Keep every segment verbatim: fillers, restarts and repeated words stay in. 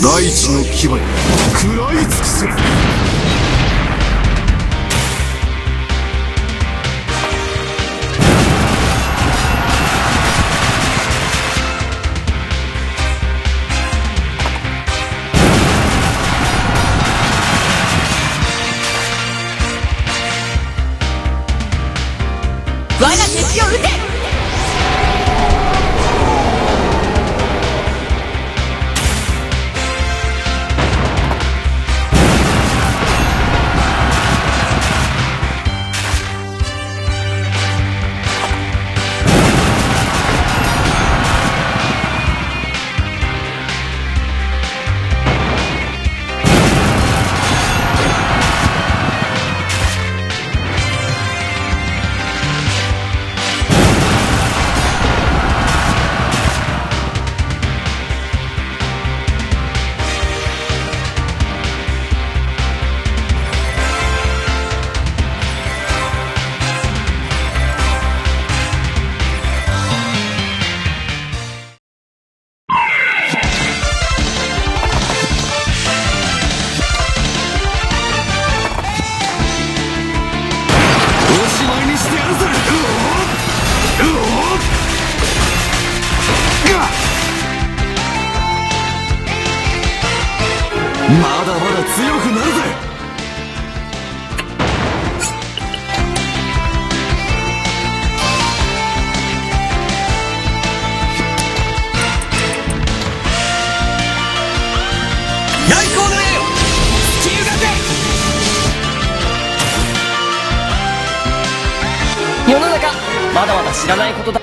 大地の牙よ、食らい尽くせ。 我が敵を討て！ おしまいにしてやるぜ。うおっ、うおっ、が、まだまだ強くなるぜ。 やい、こうなれよ、地球学園。世の中、まだまだ知らないことだ。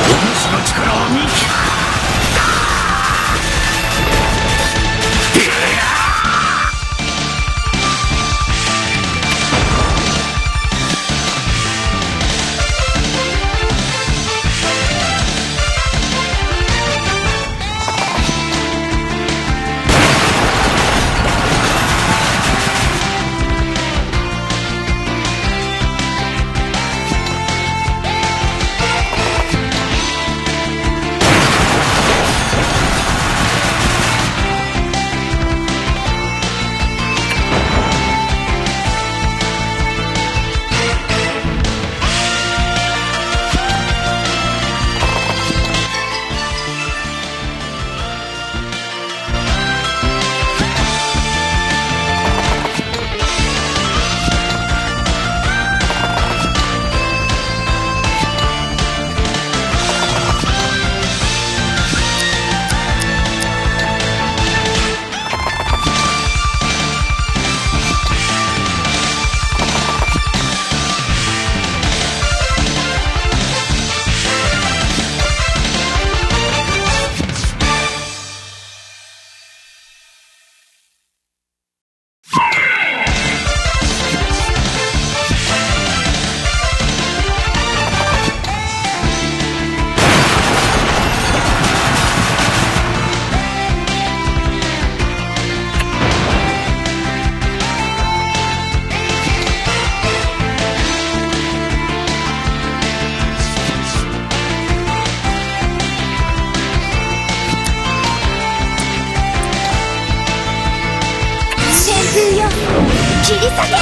お主の力は見極めた。旋風よ、切り裂け！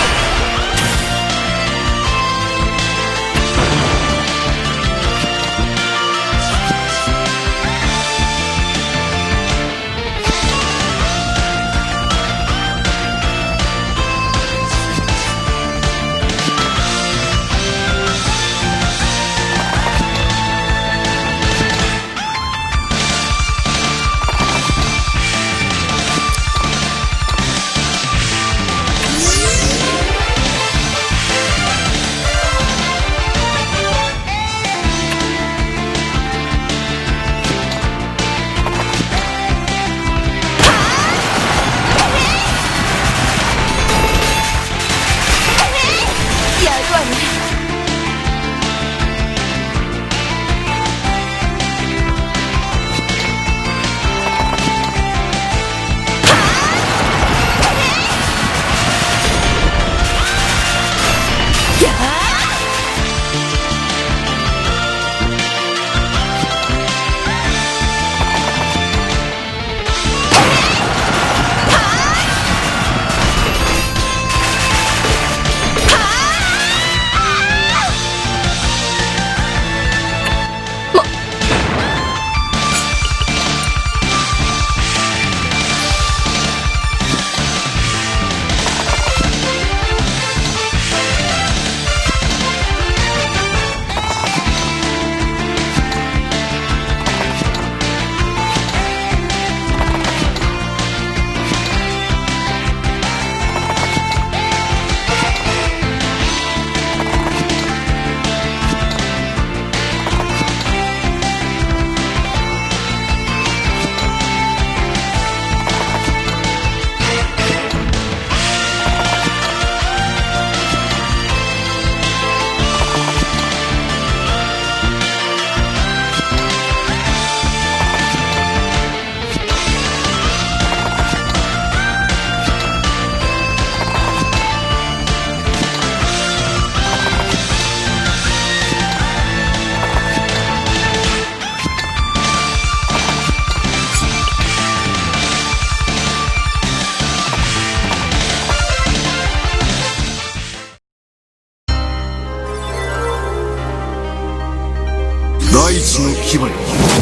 大地の牙に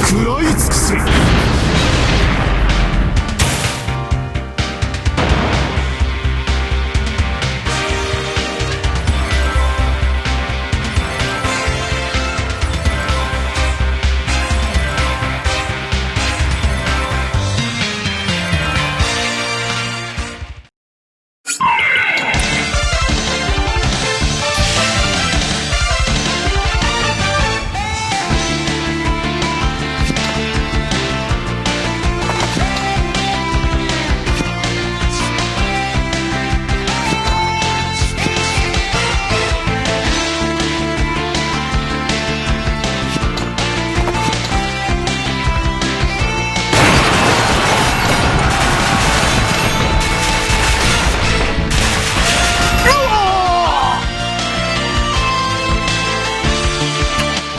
食らい尽くせ。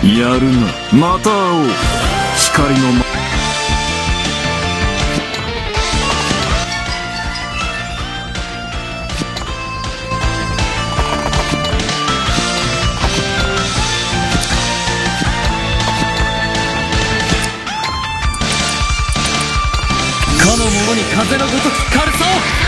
やるな。また会おう。光のま、かの者に風のごときカルサを。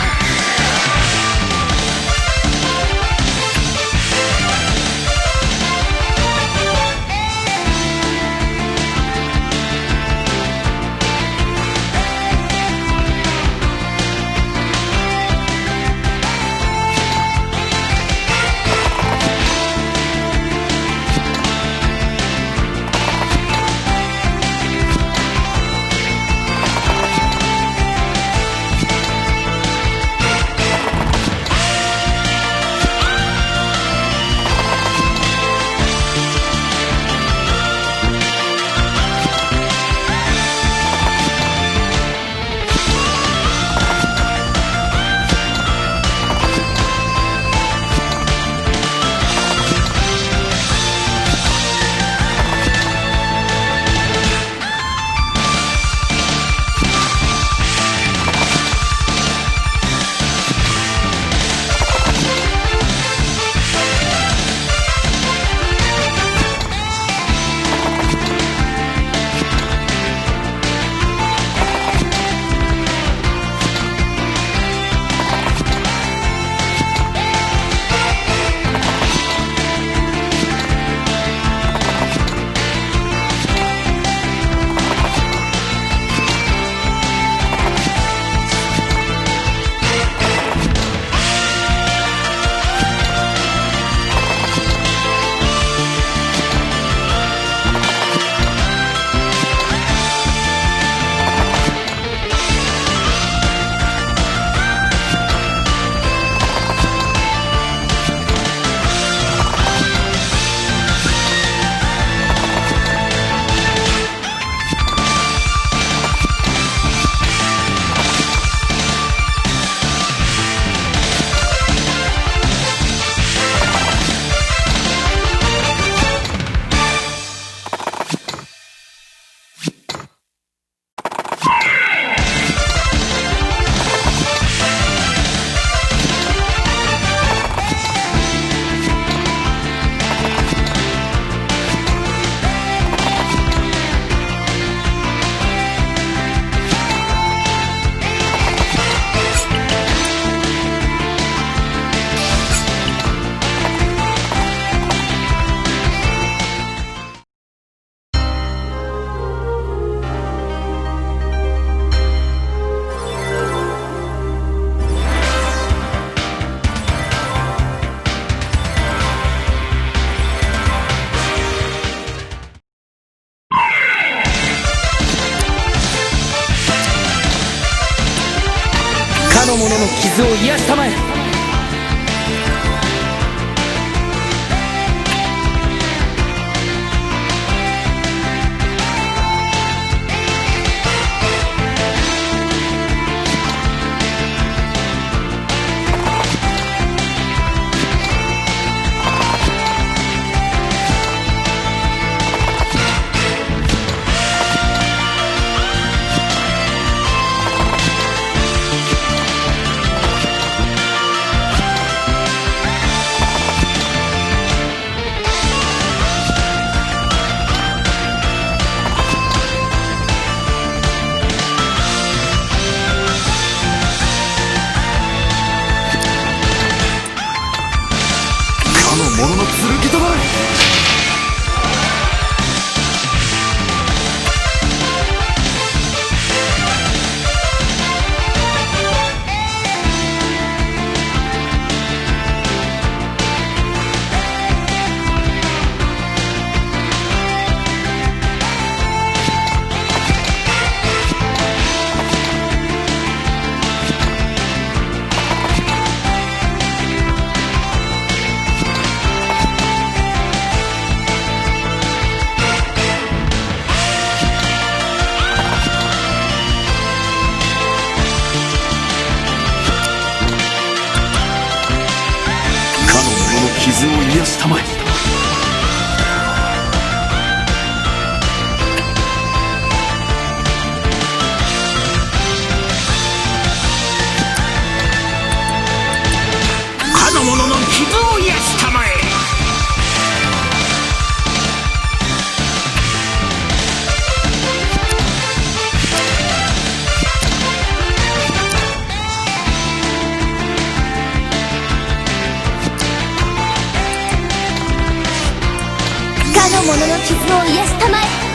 かの者の傷を癒したまえ。傷を癒すたまえ。かの者の傷を癒すたまえ。かの者の傷を癒すたまえ。